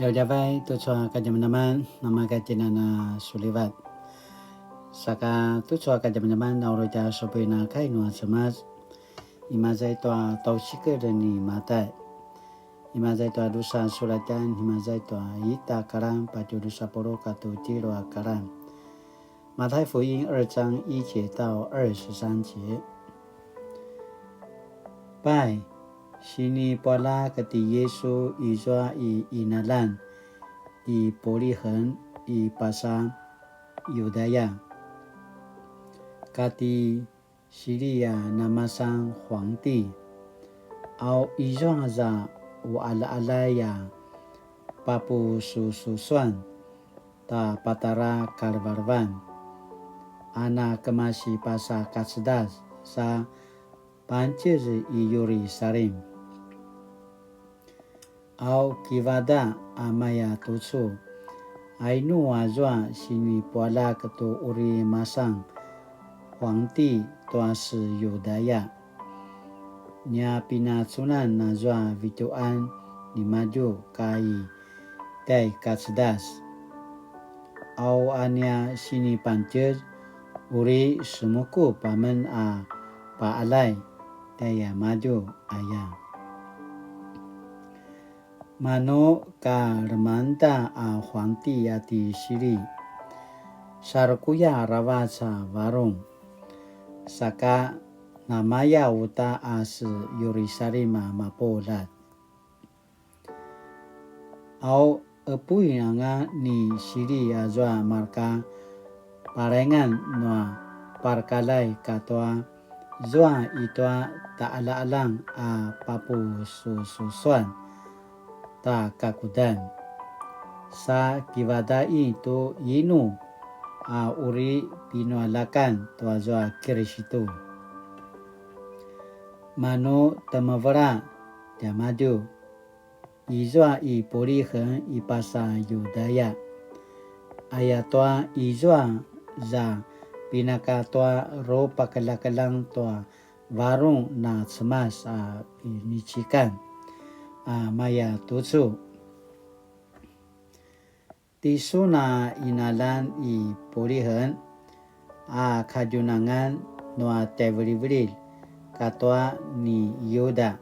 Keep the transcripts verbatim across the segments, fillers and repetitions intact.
Djavadjavay tucu a kadjamadjaman, namakatjinan a sulivat. Saka tucu a kadjamadjaman, na uri tja supuin a kai nua Cemas. Imaza i tua tjaucikel ni Matai. Imaza i tua drusa sulatjan, imaza i tua ita karan, patje drusa puluq katua tjelu a karan. 马太福音二章一节到二十三节。Pai, sinipualjak ti Yisu izua i qinaljan i Pulihen i pasa Yudaya, kati Sili a namasan huangti. Au izua aza uqaljaqaljay a papusususuan ta patjara kalevelevan, a na kemasi pasa kacedas sa pantjez i Yurisalim. Au kivada a maya tucu, ainu azua sinipualjak tu uri masan huangti tua se Yudaya? Nia pinacunan azua vitjuqan nimadju ka i tjai kacedas. Au a nia sinipantjez, uri semukup amen a paqaljay tjaiamadju aya. Manu ka lemangeda a huangti a ti Sili, sarekuya aravac a varung, saka namaya uta a se Yurisalim a mapuljat. Au qepuin anga ni Sili azua marka palaingan nua parakaljay katua zua i tua taqaljaqaljang a papusususuan ta kakudan. Sa kivadaqi tu inu a uri pinualjakan tuazua Kirisitu. Manu temevela tiamadju, izua i Pulihen i pasa Yudaya, ayatua izua za pinaka tua rupakeljakeljang tua varung na Cemas a pinicikan a maya tucu. Tisun a qinaljan i Pulihen a kadjunangan nua tjaivilivililj katua ni Yuda.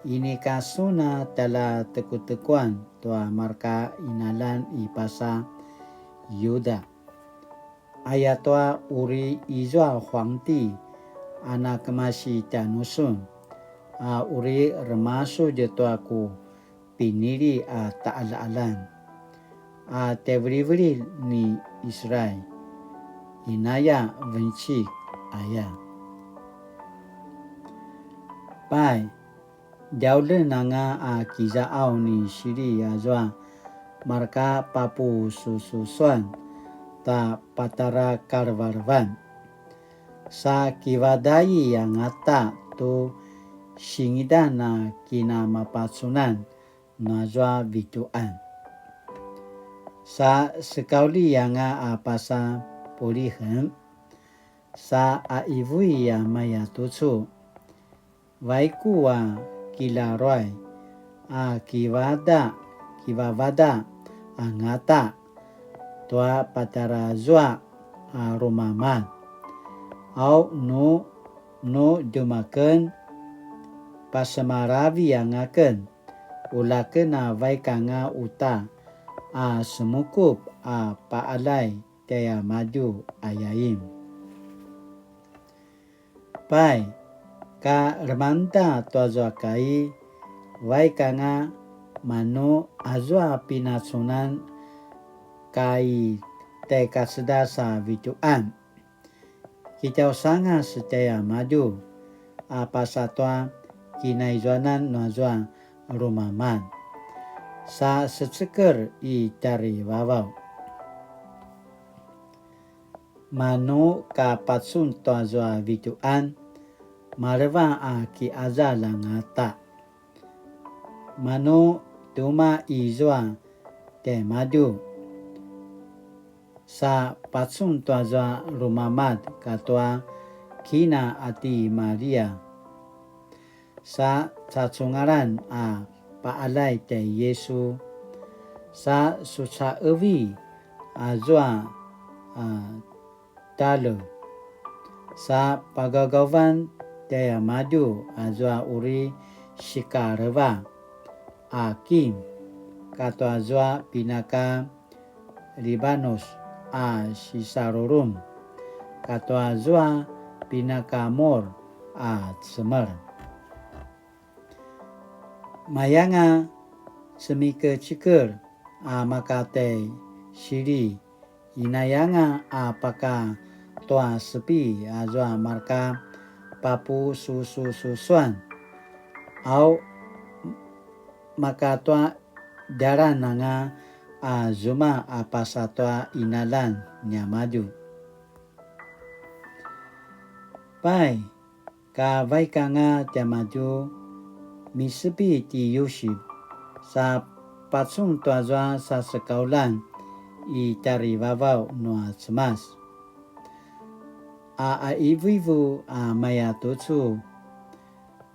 Inika sun a tjaljatekutekuan tua marka qinaljan i pasa Yuda. Ayatua uri izua huangti a na kemasi tjanusun, a uri remasudj tua ku pinili a taqaljaqaljan, a tjaivilivililj ni Israil, inaya vencik aya. Pai, djaulen anga a kizaqaw ni Sili azua marka papusususuan ta patjara kalevelevan. Sa kivadaqi angata tu singidan a kinamapacunan nazua vitjuqan. Sa sekaulji anga a pasa Pulihen, sa a ivui a maya tucu, vaiku a kilaruay a kivada, kivavada angata tua patjara zua a lumamad. Au nu, nu djumaken, pasemalavi angaken, ulaken a vaik anga uta a semukup a paqaljay tjaiamadju ayain. Pai, ka lemangeda tuazua kai, vaik anga manu azua pinacunan ka i tjaikacedas a vitjuqan. Kitjausangas tjaiamadju a pasa tua kinaizuanan nuazua lumamad, sa seceker i tjarivavaw. Manu ka pacun tuazua vitjuqan, maleva a kiqazal angata. Manu tjumaq izua tjaimadju, sa pacun tuazua lumamad katua kina a ti Maria. Sa cacungalan a paqaljay tjai Yisu, sa sucaevi azua a taljev, sa pagaugavan tjaimadju azua uri sikaleva a king, katua zua pinaka Libanus a sisalurung, katua zua pinaka Amur a cemel. Mayanga cemikecikel a maka tjai Sili, inayanga a paka tua sepi azua marka papusususuan, au maka tua djalan anga a zuma a pasa tua qinaljan niamadju. Pai, ka vaik anga tiamadju, misepi ti Yusif, sa pacun tuazua sasekauljan i tjarivavaw nua Cemas. A qaivuivu a maya tucu,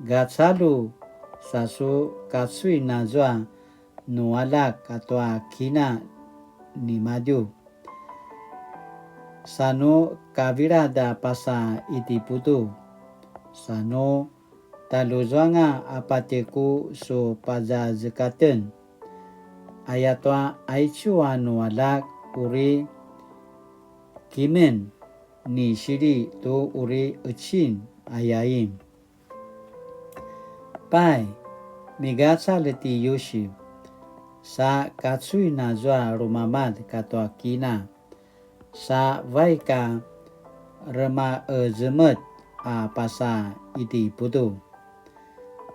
gacalju sa su kacuin azua nu aljak katua kina nimadju. Sa nu kavilad a pasa Itiputu, sa nu taljuzuanga a patje ku su pazazekaten. Ayatua aicu a nu aljak uri kimen ni Sili tu uri qecin, ayain. Pai, migacalj ti Yusif, sa kacuin azua lumamad katua kina, sa vaik a remaezemet a pasa Itiputu.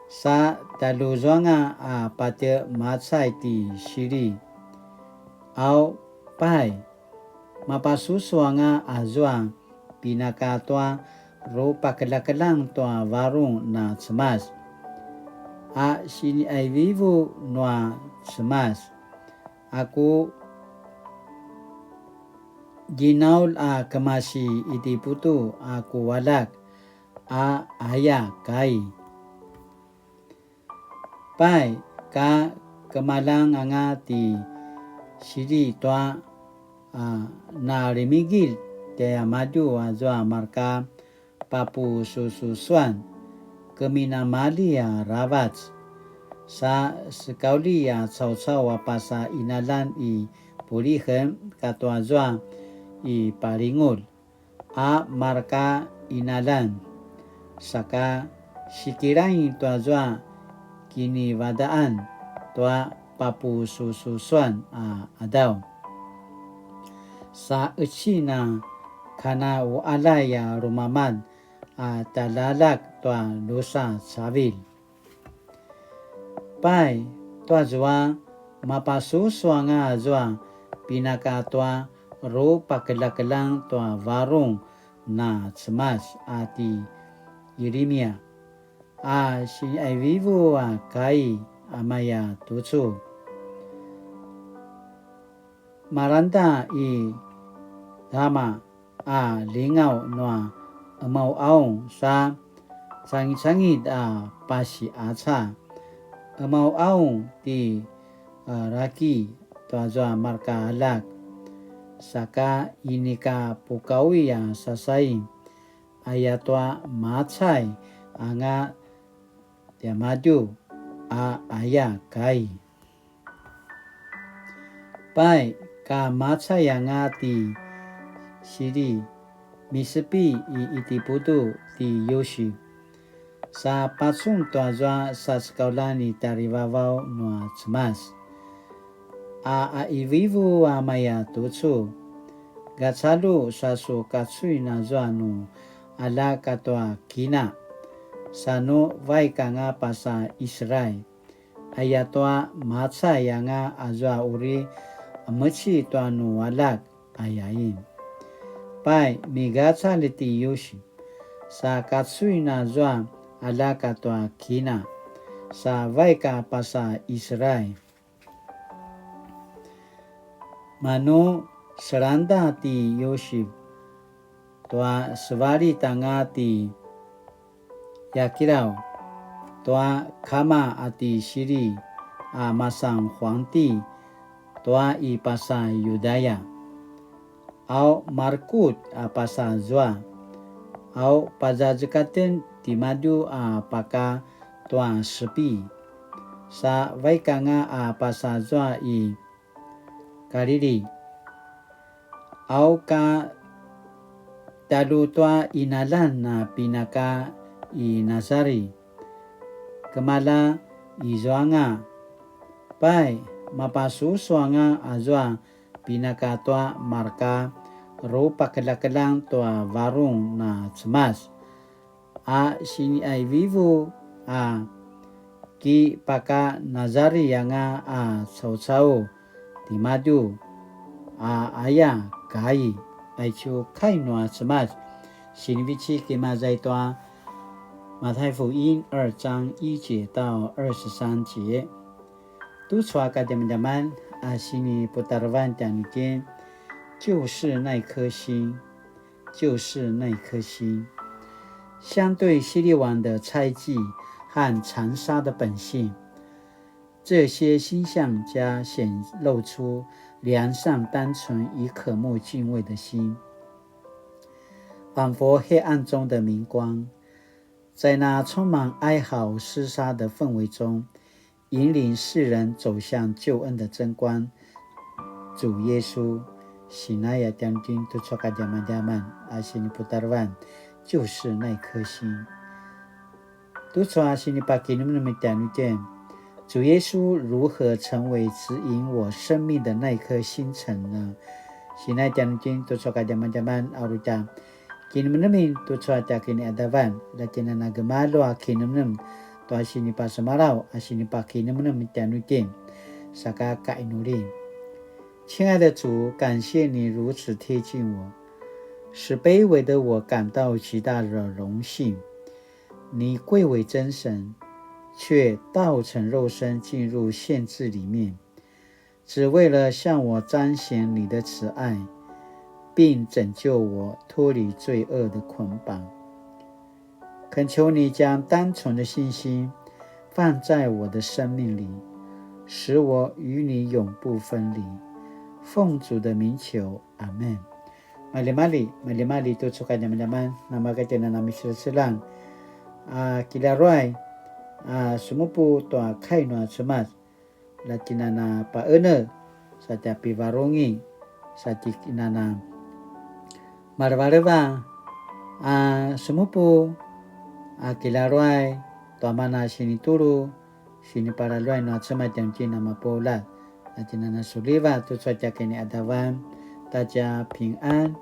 Sa taljuzuanga a patje macay ti Sili. Au, pai, mapasusu anga azua pinaka tua rupakeljakeljang tua varung na Cemas. A siniqaivivu nua Cemas, a ku djinaulj a kemasi Itiputu a ku aljak, a aya kai. Pai, ka kemaljang anga ti Sili tua, a, na limigilj tiamadju azua marka papusususuan, keminamali aravac, sa sekaulji a caucau a pasa qinaljan i Pulihem katua zua i palingulj a marka qinaljan, saka sikilain tua zua kinivadaqan tua papusususuan a qadaw. Sa qecin a kana uqaljay a lumamad a tjaljaljak tua drusa cavilj. Pai, tua zua, mapasusu anga azua pinaka tua rupakeljakeljang tua varung na Cemas a ti Yirimia, a siniqaivivu a kai a maya tucu. Malangda i Rama a lingaw nua qemauqaung sa cangicangit a pasiqaca. Qemauqaung ti, a, Raki tua zua marka aljak, saka inika pukaui a sasai, ayatua macay anga tiamadju a aya kai. Pai, ka macay anga ti Sili, misepi i Itiputu ti Yusif, sa pacun tua zua sasekauljan i tjarivavaw nua Cemas. A qaivivu a maya tucu, gacalju sa su kacuin azua nu aljak katua kina, sa nu vaik anga pasa Israil, ayatua macay anga azua uri qemeci tua nu aljak, ayain. Pai, migacalj ti Yusif, sa kacuin azua aljak katua kina, sa vaik a pasa Israil. Manu selangda ti Yusif, tua sevalit anga ti Yakilaw, tua kama a ti Sili a masan huangti, tua i pasa Yudaya, au marekutj a pasa zua, au pazazekaten timadju a paka tua sepi, sa vaik anga a pasa zua i Kalili, au ka talu tua inalan a pinaka i Nazari, kemala izuanga. Pai, mapasusu anga azua pinaka tua marka rupakeljakeljang tua varung na Cemas, a siniaivivu a kipaka Nazari anga a caucau timadju a aya kai. Aicu kai nua Cemas, sinivecik imaza i tua 馬太福音二章一節到二十三節. Tucu a kadjamadjaman a siniputarevan tjanuitjen, 就是那顆星，就是那顆星。相對希律王的猜忌和殘殺的本性，这些星象家显露出良善、单纯与渴慕敬畏的心，仿佛黑暗中的明光，在那充满哀嚎、厮杀的氛围中，引领世人走向救恩的真光，主耶稣。Sinaya tjanuitjen tucu a kadjamadjaman a siniputarevan, 就是那顆星。Tucu a sinipakinemnem tjanuitjen, 主耶稣如何成为指引我生命的那顆星辰呢？Sinaya tjanuitjen tucu a kadjamadjaman a uri tja kinemnemen tucu a tja kiniadavan, la tjinana gemalju a kinemnem tua sinipasemalaw a sinipakinemnem tjanuitjen, saka kainuli. 亲爱的主，感谢你如此贴近我，使卑微的我感到极大的荣幸。你贵为真神，却道成肉身进入限制里面，只为了向我彰显你的慈爱，并拯救我脱离罪恶的捆绑。恳求你将单纯的信心放在我的生命里，使我与你永不分离。奉主的名求，阿们。Maljimalji, maljimalji tucu a kadjamadjaman, namakatjena namiselselang a kilaruay a semupu tua kai nua Cemas, la tjinana paenel, sa tja pivarungi, sa tjinana malevaleva a semupu a kilaruay tua mana sinitulu, sinipalaluay nua Cemas tjanuitjen a mapuljat, la tjinana suliva tucu a tja kiniadavan, ta tja pingan.